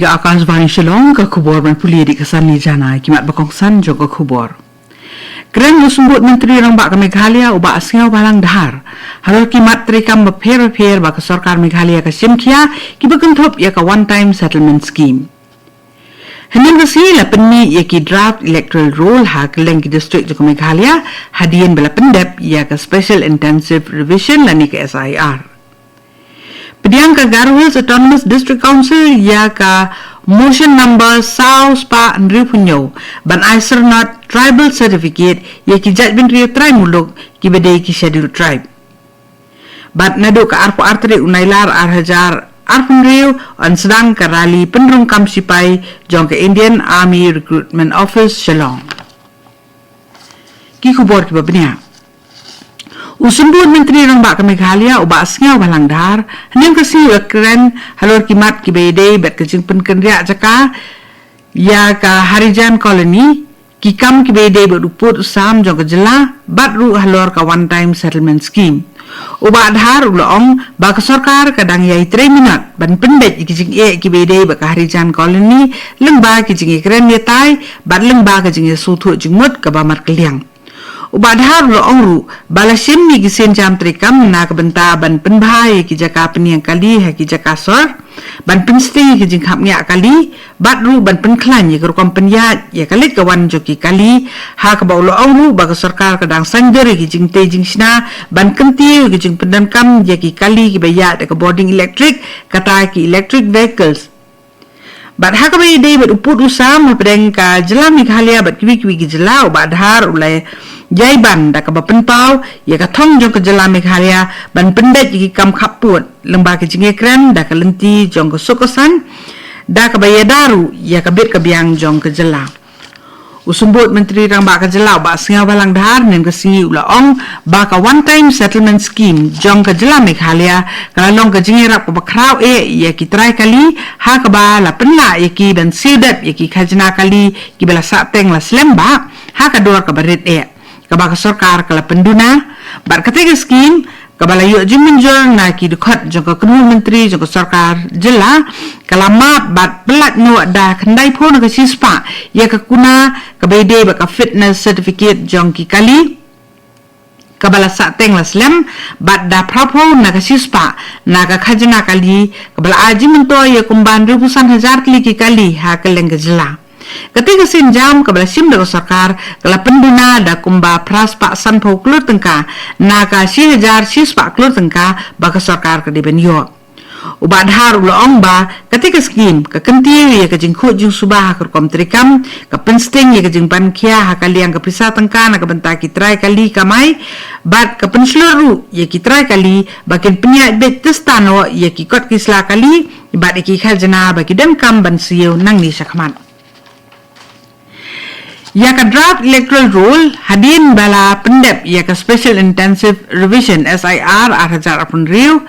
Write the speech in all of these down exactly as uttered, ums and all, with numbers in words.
Ka Akashvani Shillong, ka khubor ban pule da ka Sanli Jana, ki mat ba kongsan jong ka khubor. Kren u Symbud Myntri Rangbah ka Meghalaya u Bah Sniawbhalang Dhar halor ki mat treikam bapher bapher ba ka sorkar Meghalaya ka shim khia, kiba kynthup ïa ka One Time Settlement Scheme. Hynnin ka sngi la pynmih ïa ki draft electoral roll ha kylleng ki district jong ka Meghalaya, hadien ba la pyndep ïa ka Special Intensive Revision lane ka S I R. Pdiang ka Garo Hills Autonomous District Council ïa ka motion number saw spah hynriewphew hynñiew ban ai syrnod tribal certificate ïa ki jaitbynriew trai muluk kiba dei ki Scheduled Tribe. Bad naduh ka arphew ar tarik u Nailar ar hajar arphew hynriew yn sdang ka rally pynrung kam sipai jong ka Indian Army Recruitment Office Shillong. Ki khubor kiba bniah. U Symbud Myntri Rangbah ka Meghalaya u Bah Sniawbhalang Dhar hynnin ka sngi u la kren halor ki mat kiba ïadei bad ka jingpynkynriah jaka ïa ka Harijan Colony, ki kam kiba ïadei bad u pud u sam jong ka jylla bad ruh halor ka One Time Settlement Scheme. U Bah Dhar u la ong ba ka sorkar ka dang ïai trei minot ban pynbeit ïa ki jingeh kiba ïadei bad ka Harijan Colony lyngba ki jingïakren ïatai bad lyngba ka jingïasngewthuh jingmut kaba markylliang. U Bah Dhar u la ong ruh ba la shim ïa ki sienjam treikam na ka bynta ban pynbha ïa ki jaka pynïeng kali ha ki jaka sor, ban pynsting ïa ki jingkhapngiah kali bad ruh ban pynkhlaiñ ïa ka rukom pynïaid ïa ka leit ka wan jong ki kali, ha kaba u la ong ruh ba ka sorkar ka dang saiñdur ïa ki jingtei jingshna ban kyntiew ïa ki jingpyndonkam ïa ki kali kiba ïaid da ka bording elektrik, kata ki electric vehicles. Bad ha kaba ïadei bad u pud u sam hapdeng ka jylla Meghalaya bad kiwei kiwei ki jylla, u Bah Dhar u la ïai ban da kaba pynpaw ïa ka thong jong ka jylla Meghalaya ban pynbeit ïa ki kam khap pud lyngba ki jingïakren da ka lynti jong ka suk ka saiñ da kaba ïada ruh ïa ka bit ka biang jong ka jylla. U Symbud Myntri Rangbah ka jylla u Bah Sniawbhalang Dhar hynnin ka sngi u la ong ba ka One Time Settlement Scheme jong ka jylla Meghalaya ka la long ka jingïarap kaba khraw eh ïa ki trai kali, ha kaba la pynlah ïa ki ban siew dep ïa ki khajna kali kiba la sahteng la slem bah ha ka dor kaba rit eh, kaba ka sorkar ka la pynduna. Bad kata ka scheme kaba la ïoh jingmynjur na ki dkhot jong ka kynhun myntri jong ka sorkar jylla, ka la map bad pyllait noh da khyndaiphew na ka shispah ïa ka kuna kaba ïadei bad ka fitness certificate jong ki kali kaba la sahteng la slem, bad da phraphew na ka shispah na ka khajna kali kaba la ai jingmyntoi ïa kumba hynriewphew san hajar tylli ki kali ha kylleng ka jylla. Kata ka sienjam kaba la shim da ka sorkar ka la pynduna da kumba phra spah sanphew klur tyngka na ka shi hajar shi spah klur tyngka ba ka sorkar ka dei ban ïoh. U Bah Dhar u la ong ba kata ka scheme ka kyntiew ïa ka jingkhuid jingsuba ha ka rukom treikam, ka pynsting ïa ka jingban khia ha ka liang ka pisa tyngka na ka bynta ki trai kali kamai, bad ka pynshlur ruh ïa ki trai kali ba kin pynïaid beit tista noh ïa ki kot ki sla kali bad ïa ki khajna ba ki donkam ban siew nangne shakhmat. Ïa ka draft electoral roll hadien ba la pyndep ïa ka Special Intensive Revision S I R ar hajar arphew hynriew,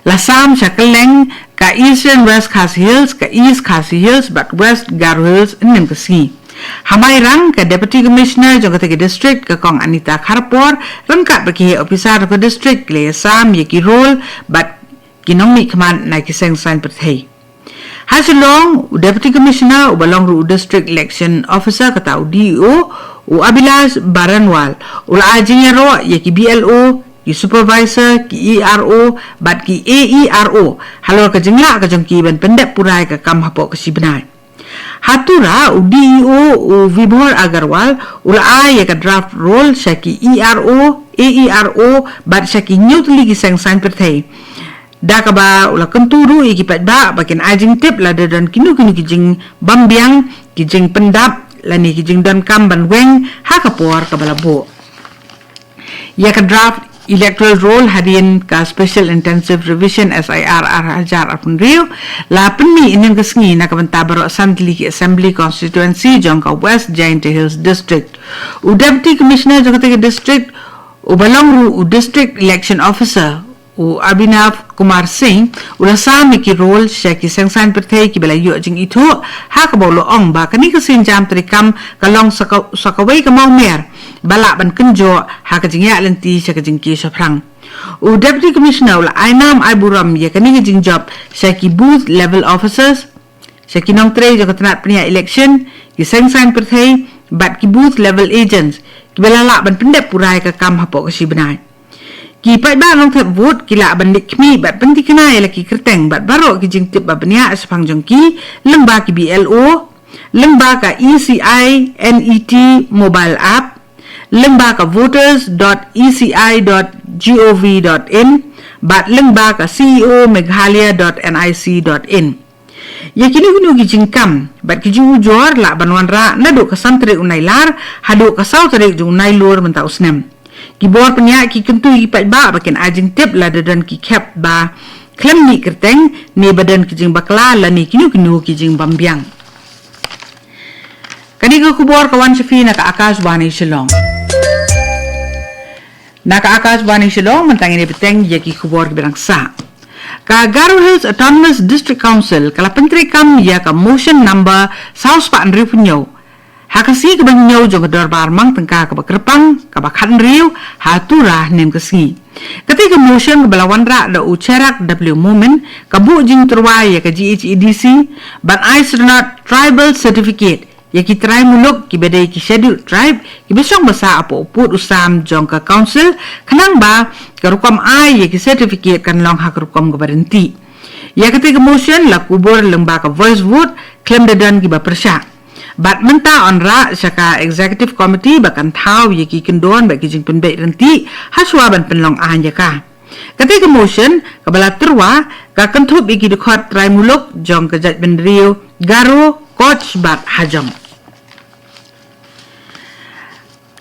la sam sha kylleng ka Eastern West Khasi Hills, ka East Khasi Hills bad West Garo Hills hynnin ka sngi. Ha Mairang, ka Deputy Commissioner jong kata ka district, ka Kong Anita Kharpor, ryngkat bad ki heh ophisar ka district, ki la ïasam ïa ki roll bad ki nongmihkhmat na ki seng saiñ pyrthei. Ha Shillong, u Deputy Commissioner uba long ruh u District Election Officer, kata u D E O, u Abhilash Baranwal, u la ai jingïaroh ïa ki B L O, ki Supervisor, ki E R O bad ki A E R O halor ka jinglah ka jong ki ban pyndep pura ïa ka kam hapoh ka shi bnai. Ha Tura, u D E O, u Vibhor Agarwal, u la ai ïa ka draft roll sha ki E R O, A E R O bad sha ki hynñiew tylli ki seng saiñ pyrthei, da kaba u la kyntu ruh ïa ki paidbah ba kin ai jingtip lada don kino kino ki jingbymbiang, ki jingpyndap lane ki jingdonkam ban weng ha ka por kaba la buh. Ïa ka draft electoral roll hadien ka Special Intensive Revision S I R ar hajar arphew hynriew la pynmih hynnin ka sngi na ka bynta baroh san tylli ki Assembly Constituency jong ka West Jaintia Hills District. U Deputy Commissioner jong kata ka district, uba long ruh u District Election Officer, u Abhinav Kumar Singh, u la sam ïa ki roll sha ki seng saiñ pyrthei kiba la ïoh jingithuh, ha kaba u la ong ba kane ka sienjam treikam ka long sa ka, sa kawei ka mawmer ba lah ban kynjoh ha ka jingïaid lynti sha ka jingkiew shaphrang. U Deputy Commissioner u la ai nam ai burom ïa kane ka jingjop sha ki Booth Level Officers, sha ki nongtrei jong ka tnat pynïaid election, ki seng saiñ pyrthei bad ki booth level agents kiba la lah ban pyndep pura ïa ka kam hapoh ka shi bnai. Ki paidbah nongthep vote ki lah ban leit khmih bad pynthikna ïa la ki kyrteng bad baroh ki jingtip ba bniah shaphang jong ki lyngba ki B L O, lyngba ka E C I N E T mobile app, lyngba ka voters dot E C I dot gov dot in bad lyngba ka C E O Meghalaya dot N I C dot in. Ïa kino kino ki jingkam bad ki jingujor lah ban wanrah naduh ka san tarik u Nailar haduh ka saw tarik jong u Nailur mynta u snem. Ki bor pynïaid ki kyntu ïa ki paidbah ba kin ai jingtip lada don ki khep ba khlem mih kyrteng ne ba don ki jingbakla lane kino kino ki jingbymbiang. Kane ka khubor ka wan sha phi na ka Akashvani Shillong. Na ka Akashvani Shillong mynta ngin ïa bteng ïa ki khubor kiba dang sah. Ka Garo Hills Autonomous District Council ka la pyntreikam ïa ka motion number saw spah hynriew phew hynñiew ha ka sngi kaba hynñiew jong ka dorbar mang tyngka kaba kyrpang kaba khathynriew ha Tura hynnin ka sngi. Kata ka motion kaba la wanrah da u Cherak W Momin ka buh jingtyrwa ïa ka G H A D C ban ai syrnod tribal certificate ïa ki trai muluk kiba dei ki scheduled tribe kiba shong basa hapoh u pud u sam jong ka council, khnang ba ka rukom ai ïa ki certificate kan long ha ka rukom kaba ryntih. Ïa kata ka motion la kubur lyngba ka voice vote khlem da don kiba pyrshah. Bad mynta yn rah sha ka executive committee ba kan thaw ïa ki kyndon bad ki jingpynbeit ryntih hashwa ban pynlong aiñ ïa ka. Kata ka motion kaba la tyrwa ka kynthup ïa ki dkhot trai muluk jong ka jaitbynriew Garo, Koch bad Hajong.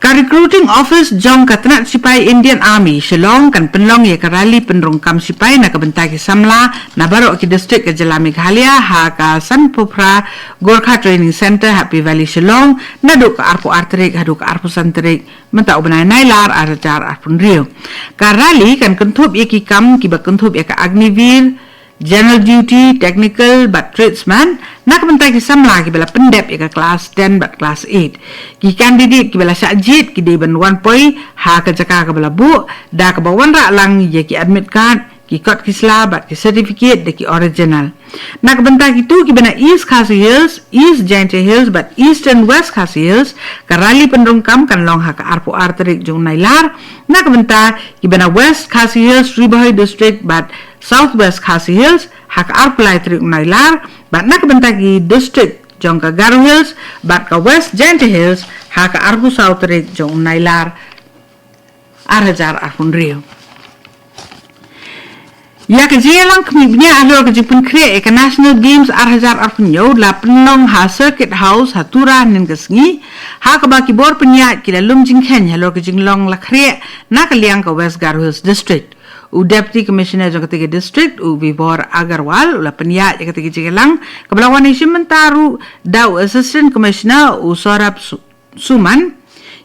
Ka recruiting office jong ka tnat sipai Indian Army Shillong kan pynlong ïa ka rally pynrung kam sipai na ka bynta ki samla na baroh ki district ka jylla Meghalaya ha ka Sanpophra Gorkha Training Centre, Happy Valley, Shillong, naduh ka arphew ar tarik haduh ka arphew san tarik mynta u bnai Nailar ar hajar arphew hynriew. Ka rally kan kynthup ïa ki kam kiba kynthup ïa ka Agniveer, General Duty, Technical bad Tradesman na ka bynta ki samla kiba la pyndep ïa ka class ten bad class eight. Ki candidate kiba la shah jied ki dei ban wan poi ha ka jaka kaba la buh da kaba wanrah lang ïa ki admit card, ki kot ki sla bad ki certificate da ki original. Na ka bynta kito kiba na East Khasi Hills, East Jaintia Hills bad Eastern West Khasi Hills, ka rally pynrung kam kan long ha ka arphew ar tarik jong u Nailar. Na ka bynta kiba na West Khasi Hills, Ri Bhoi District bad South West Khasi Hills ha ka arphew lai tarik u Nailar, bad na ka bynta ki district jong ka Garo Hills bad ka West Jaintia Hills ha ka arphew saw tarik jong u Nailar ar hajar arphew hynriew. Ïa ka jingïalang khmih bniah halor ka jingpynkhreh ïa ka National Games ar hajar arphew hynñiew la pynlong ha Circuit House ha Tura hynnin ka sngi, ha kaba ki bor pynïaid ki la lum jingkheiñ halor ka jinglong la khreh na ka liang ka West Garo Hills District. U Deputy Commissioner jong kata ka district, u Vibhor Agarwal, u la pynïaid ïa kata ka jingïalang kaba la wan ïashim bynta ruh da u Assistant Commissioner, u Saurabh Su-, Suman,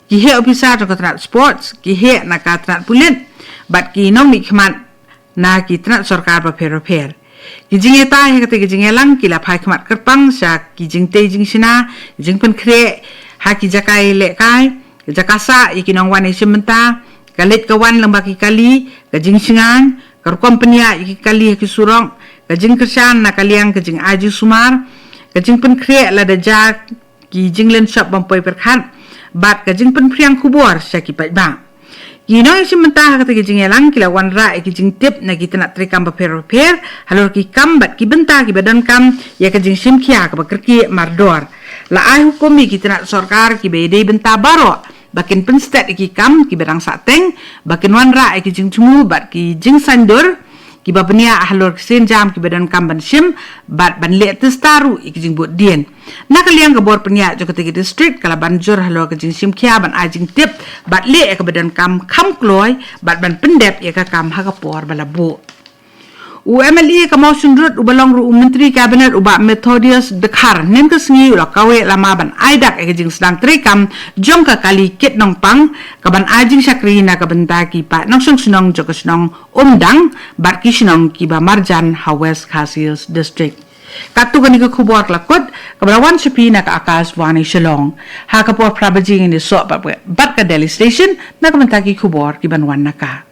ki heh ophisar jong ka tnat sports, ki heh na ka tnat pulit bad ki nongmihkhmat na ki tnat sorkar bapher bapher. Ki jingïatai ha kata ka jingïalang ki la phai khmat kyrpang sha ki jingtei jingshna, jingpynkhreh ha ki jaka ïalehkai, ka jaka sah ïa ki nongwan ïashim bynta, ka leit ka wan lyngba ki kali, ka jingshngaiñ, ka rukom pynïaid ïa ki kali ha ki surok, ka jingkyrshan na ka liang ka jingai jingsumar, ka jingpynkhreh lada jia ki jingleit shop bym poi pyrkhat bad ka jingpynphriang khubor sha ki paidbah. Ki nongïashim bynta ha kata ka jingïalang ki la wanrah ïa ki jingtip na ki tnat treikam bapher bapher halor ki kam bad ki bynta kiba donkam ïa ka jingshim khia kaba kyrkieh mardor. La ai hukum ïa ki tnat sorkar kiba ïadei bynta baroh ba kin pynstet ïa ki kam kiba dang sahteng, ba kin wanrah ïa ki jingthmu bad ki jingsaiñdur kiba bniah halor ki sienjam kiba donkam ban shim bad ban leh tista ruh ïa ki jingbud dien. Na ka liang ka bor pynïaid jong kata ka district ka la ban jur halor ka jingshim khia ban ai jingtip bad leh ïa kaba donkam kham kloi bad ban pyndep ïa ka kam ha ka por ba la buh. U M L A ka Mawshynrut uba long ruh u Myntri Cabinet u Bah Methodius Dkhar hynnin ka sngi u la kaweh lama ban ai dak ïa ka jingsdang treikam jong ka kali Kit Nongpang kaban ai jingshakri na ka bynta ki paid nongshong shnong jong ka shnong Umdang bad ki shnong kiba marjan ha West Khasi Hills District. Katto kane ka khubor ka la kut kaba la wan sha phi na ka Akashvani Shillong. Ha ka por phra baje ngin ïasoh bad, bad ka Delhi Station na ka bynta ki khubor kiban wan na ka.